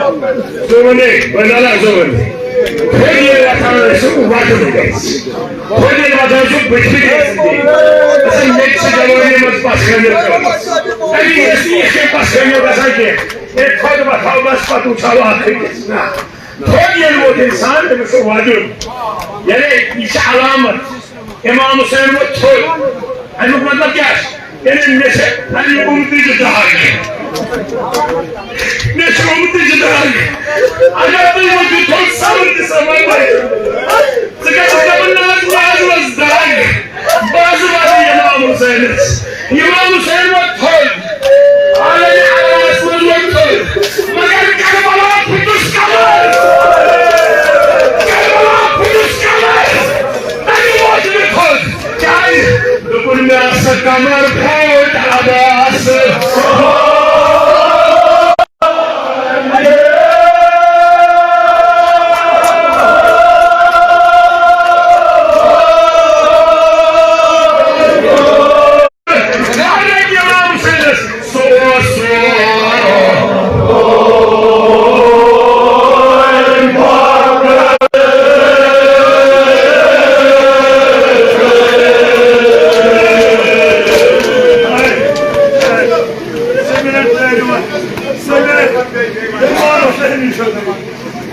ژٕ وَنے، بہٕ نہ لَگ ژٕ وَنے۔ خۄد ییٚلہِ وۄتھان ٲسِو، وۄتھُن گژھِ۔ خۄد ییٚلہِ وۄتھان چھُ، بٕتھِ پھِرِ گژھِ دِنۍ۔ اَصٕل، مےٚ تہِ چھِ جوٲنی منٛز پَژھ خٲمِل کٔرمٕژ۔ اَمی ٲسۍ نہٕ یِتھ کٔنۍ پَژھ خٲمِل گژھان کینٛہہ۔ ہے، خۄد وۄتھاو بَس، پَتہٕ وٕچھاو اَکھ أکِس۔ نہ۔ تھوٚد ییٚلہِ ووت اِنسان، تٔمِس چھُ وَدُن۔ یعنی یہِ چھِ علامت۔ اِمام حُسین ووت تھوٚد۔ اَمیُک مطلب کیٛاہ چھُ؟ یعنی مےٚ چھِ اَمہِ اُمتٕچ داغ۔ مےٚ چھِ اُمتٕچ داغ۔ اگر تُہۍ ؤتھِو تھوٚد، صبر تہِ سَمجھ۔ ژٕ کَتہِ چھُکھ دَپان، نہ حظ، مےٚ حظ ٲس داغ؟ بہٕ حظ وَدٕ اِمام حُسینَس۔ اِمام حُسین ووت تھوٚد۔ عالمِ عباس منٛز ووت تھوٚد۔ مگر کربلا پھُٹُس کمر۔ کربلا پھُٹُس کمر۔ تَمہِ ووت مےٚ تھوٚد۔ کیٛازِ؟ دوٚپُن، مےٚ ہسا کمر پھوٚٹ عباس۔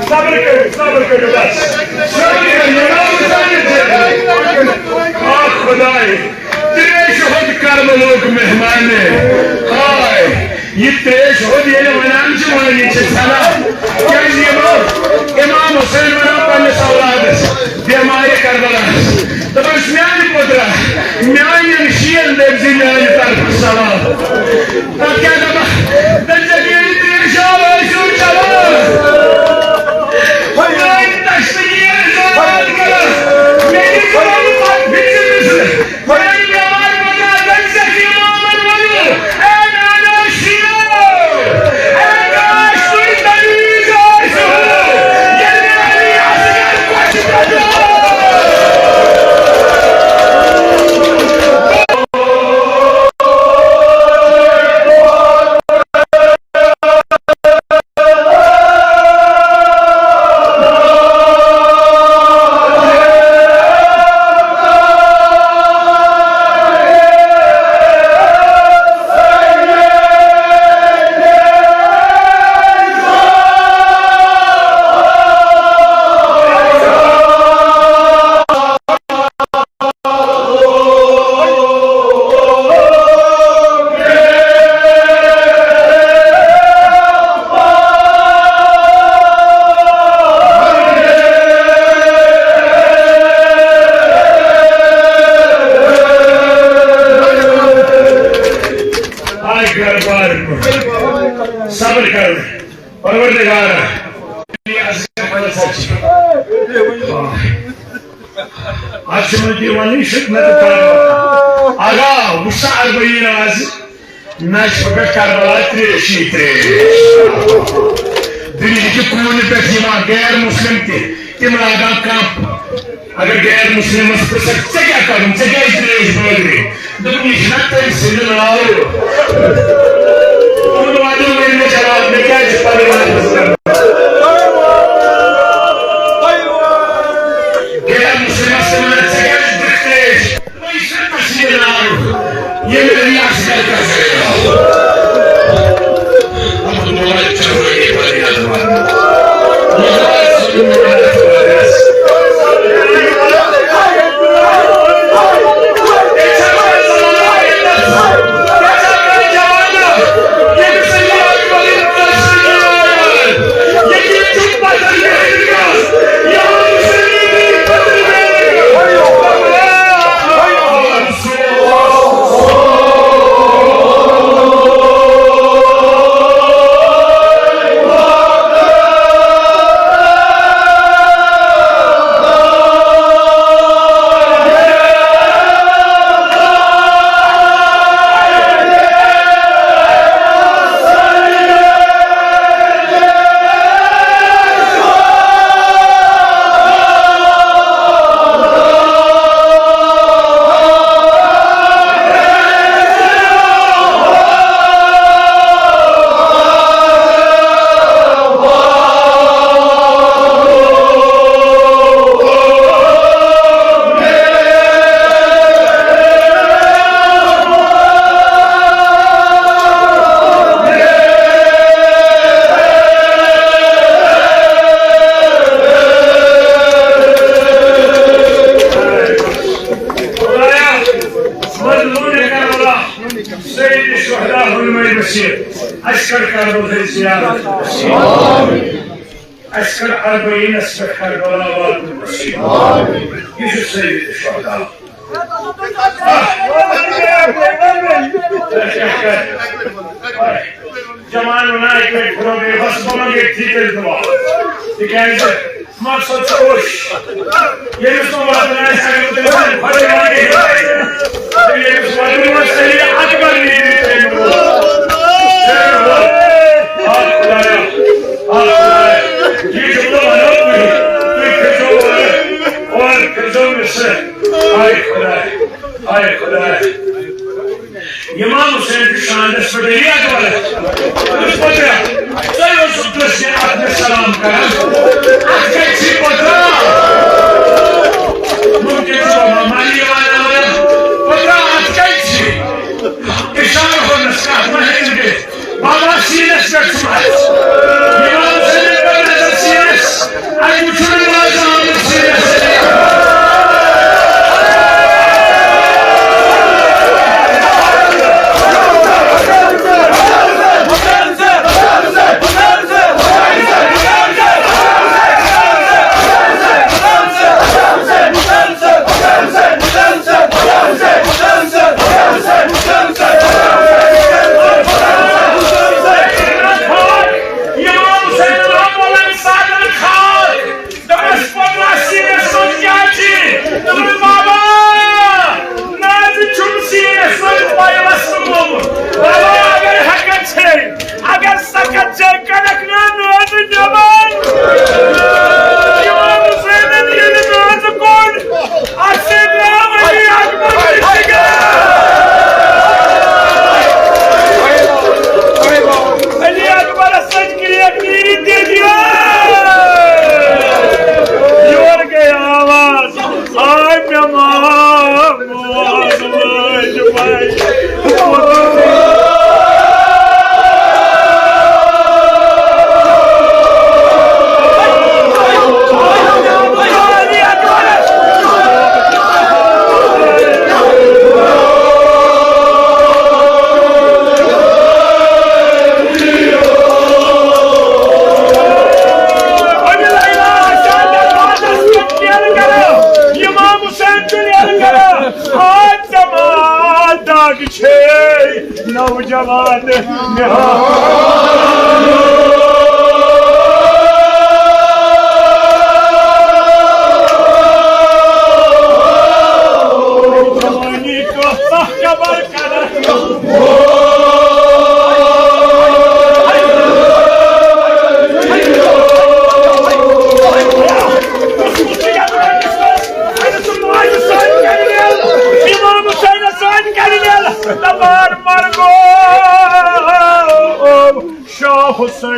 صبر کٔرِو، صبر کٔرِو، بس۔ آ خداے، ترٛیش ہُنٛد کربلُک مہمان۔ ہاے، یہِ ترٛیش ہُنٛد ییٚلہِ وَنان چھِ، وَنان چھِ ژھٮ۪نان۔ کیٛازِ یِمو اِمام حُسین وَنان پنٛنِس اولادَس، بیمارِ کربلاہَس۔ دَپان چھُس، میٛانہِ پُترا، میٛانٮ۪ن شِیَن دٔپۍ زِ میٛانہِ طرفہٕ سلام۔ پتہٕ کیٛاہ دَپان؟ دٔپۍ زٮ۪کھ، ییٚلہِ تُہۍ اِرشاد ٲسِو چلان، میٛانہِ تشتہٕ یہِ اِرشاد کران، مےٚ دِژ رۄبہٕ پتہٕ فِکرِ نِش۔ میٛانہِ بٮ۪مارِ پتہٕ دٔپۍ زٮ۪کھ اِمامن ؤنِو، اے میٛانیو شِیو، اے کاش تُہۍ دٔلیٖل ٲسِو، ییٚلہِ مےٚ علی اصغر کۄچھِ پٮ۪ٹھ آے گھر بار صبر کر، پروردگار۔ اَتھ چھِ وۄنۍ تہِ وَنٕنۍ خدمت کربلا۔ آغا، وٕچھ سا اربعین آز، نشفہٕ پٮ۪ٹھ کربلا ترٛیشی ترٛیش۔ دُنیہٕکہِ کوٗنہٕ پٮ۪ٹھ یِوان غیر مسلم تہِ، تِم لاگان کمپ۔ اگر غیر مسلمس پرٛژھکھ، "ژےٚ کیٛاہ کرُن؟ ژےٚ کیٛازِ ترٛیش بٲگرے؟" دوٚپُن، "یہِ چھُنہ تٔمۍ سٕنٛدِ ناوٕ۔" دوٚپُن، "وۄنۍ دِ وۄنۍ مےٚ جواب، مےٚ کیٛازِ چھُ پنٕنۍ نفس کرُن؟" غیر مسلمس تہِ وَنان، "ژےٚ کیٛازِ دِکھ ترٛیش؟" دوٚپُن، "یہِ چھُنہ تٔمۍ سٕنٛدِ ناوٕ، ییٚمہِ علی اصغر کرے ناو۔" اسہِ کر اربعینس پٮ۪ٹھ کربلا واتُن نصیب۔ یہِ چھُ سید شہدا۔ جوان وَنان اَکہِ لَٹہِ خۄدا بے بس بہٕ منٛگہٕ ییٚتھی تیٚلہِ دُعا۔ تِکیٛازِ مقصد چھُ اوٚش۔ ییٚمِس نہٕ واتُن آسہِ، اگر تٔمِس وَنہِ خۄداے وَنہِ ہے۔ تہٕ ییٚمِس وَنہِ وَنہِ صحیح اکبر نیٖرِتھ تٔمۍ ووٚن۔ تٔمۍ ووٚن، آ خۄدایا، آ خۄدایا، یہِ جملہٕ وَنو تُہۍ، تُہۍ کٔرۍزیو اورٕ، اورٕ کٔرۍزیو مےٚ سۭتۍ۔ آے خۄداے، آے خۄداے۔ امام حسین چھُ شانس پٮ۪ٹھ علی اکبر۔ دوٚپُس، پترا، تۄہہِ اوسُکھ دٔچھنہِ اَتھٕ سلام کران۔ اَتھ کَتہِ چھِ پترا؟ ممکن چھُ بابا مالی یِوان اورٕ۔ پترا، اَتھ کَتہِ چھِ؟ اِشارٕ کوٚرنَس کَتھ مہ ہیٚکہِ نہٕ کٔرِتھ۔ بابا سیٖنَس پٮ۪ٹھ چھُ اَتھ۔ امام حسینَن کٔر نظر سیٖنَس۔ دوٚپمَس، پتہٕ سیٖنَس منٛز کیٛاہ چھِ؟ دوٚپُن، بابا، نازِ چھُم سیٖنَس منٛز پایلَس تہٕ گوٚمُت۔ بابا، اگر ہٮ۪کَتھ چھے، اگر سَکَتھ چھے، کَڑَکھ نا نازِ نٮ۪بَر۔ امام حسینَن ییٚلہِ نازِ کوٚڑ، اَتھ سۭتۍ درٛاو علی اکبر تہِ سِگریٹ۔ علی اکبرَس سۭتۍ کرٛیک نیٖرِتھ دِتھ یور۔ یورٕ گٔے آواز، آے مےٚ ماما، ماما، ماجہِ، ماجہِ۔ امام حسین چھُ نیران کران، آ جماعت داغ چھے نوجوان نہاد۔ جوانی کۭژاہ قبر کران۔ امام حسین سان کرنل، دپان مرگو، شاہ حسین۔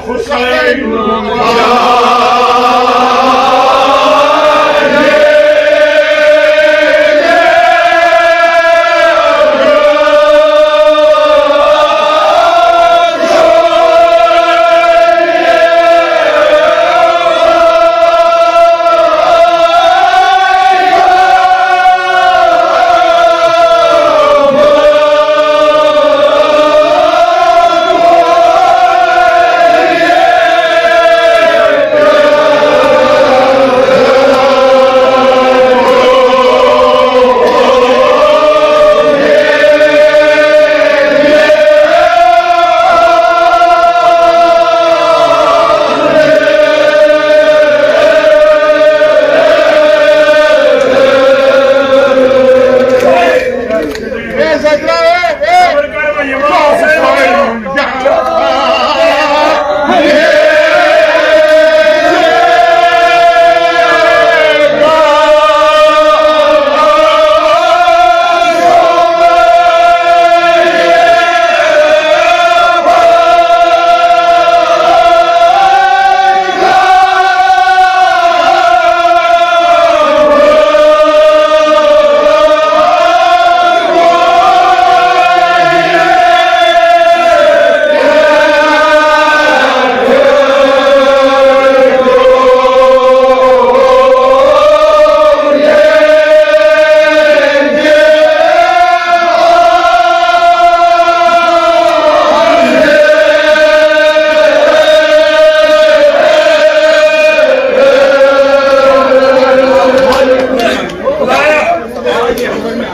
حسین۔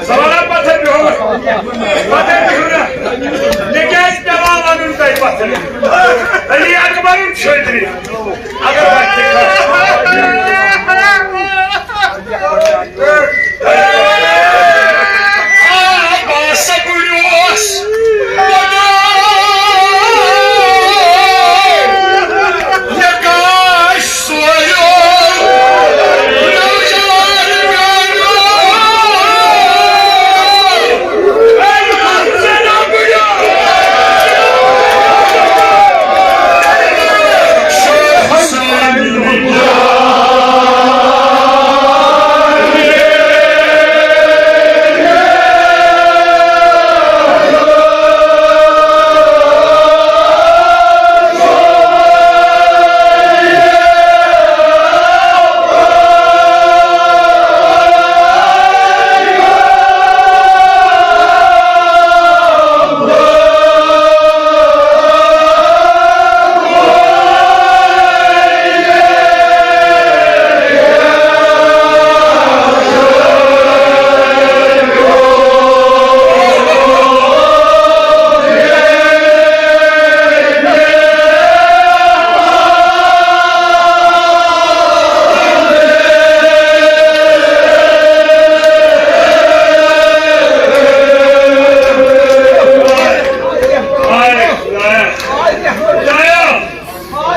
سوالہ پتھر بِہُن، پتھر بِہُن۔ مےٚ کیٛازِ پٮ۪وان وَنُن تۄہہِ پتھر؟ علی اکبرُن چھٔترِ۔ اگر وۄتھِ۔ آ، باسا گُریوس۔ مےٚ کاش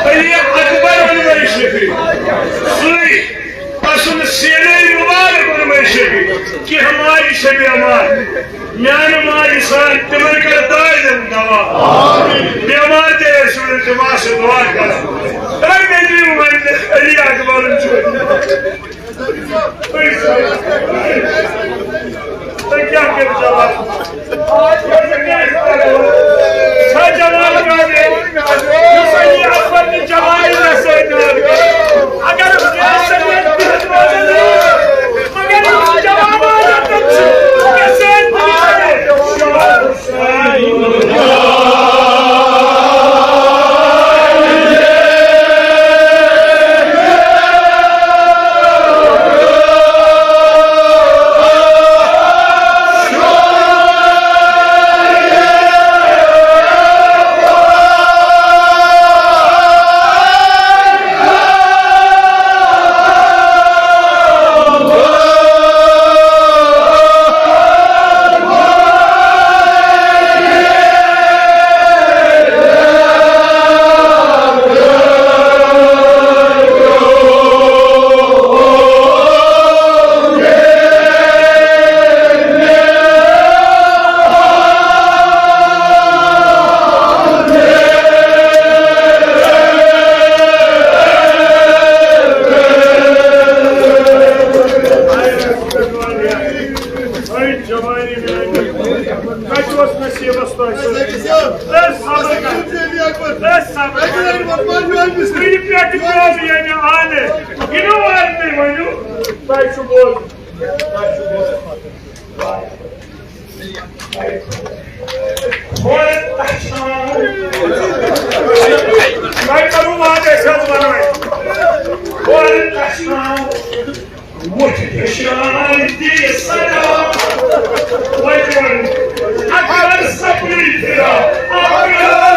علی اکبر ونمے شفیع، سُے تسُنٛد سینے مبارک ونمے شفیع، کینٛہہ ماجہِ چھےٚ بیمار، میانہِ ماجہِ سان تِمن کر دادٮ۪ن دوا۔ بیمار تہِ ٲسِو نہٕ تِم آسہٕ دعا کران۔ تۄہہِ کٔرِو وۄنۍ علی اکبرن چھُ۔ تُہۍ کیٛاہ کٔرِو جواب؟ چھا جواب کانٛہہ؟ یُس علی اکبر نہِ جواب یہِ سۭتۍ نار کٔرِو۔ اگر أسۍ یہِ سۭتۍ بِہِتھ روزو نہٕ، مگر یہِ جواب آسہِ، تیٚلہِ چھُ یہِ سۭتۍ بِہِتھ۔ کتہِ اوس نصیٖبس تۄہہِ سۭتۍ؟ ہے صبر کر۔ ہے صبر کر۔ وٕنہِ پٮ۪ٹھٕ پیوٚو ییٚمہِ آلہِ۔ یِنہٕ وارِ تُہۍ ؤنِو، تۄہہِ چھُ بوزُن۔ تۄہہِ چھُ بوزُن۔ ہورٕ تَشناو۔ تۄہہِ کَرو وعدٕ، أسۍ حظ وَنو۔ ہورٕ تَشناو۔ وُچھ دِشان تہِ صدا۔ وۄنۍ اکبر سپلی تہِ۔ اکبر۔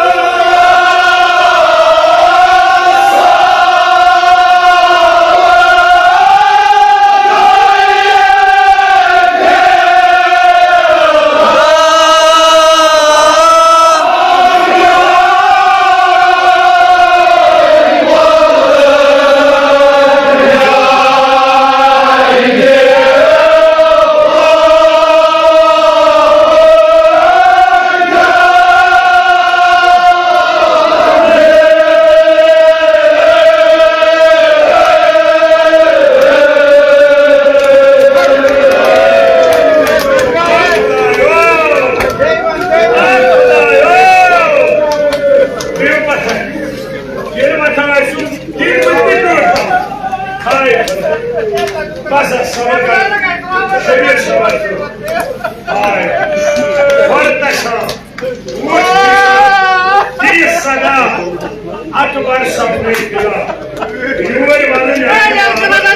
ییٚلہِ وۄتھان آسہِ، ییٚلہِ وۄتھان آسہِ، ہاے، بس حظ، صبر کر، شبیر صبر کر۔ ہاے، گۄڈٕ تشناو۔ وُچھ، تیٖژ صدا، اکبر سپنے فدا۔ یور ونہٕ مےٚ۔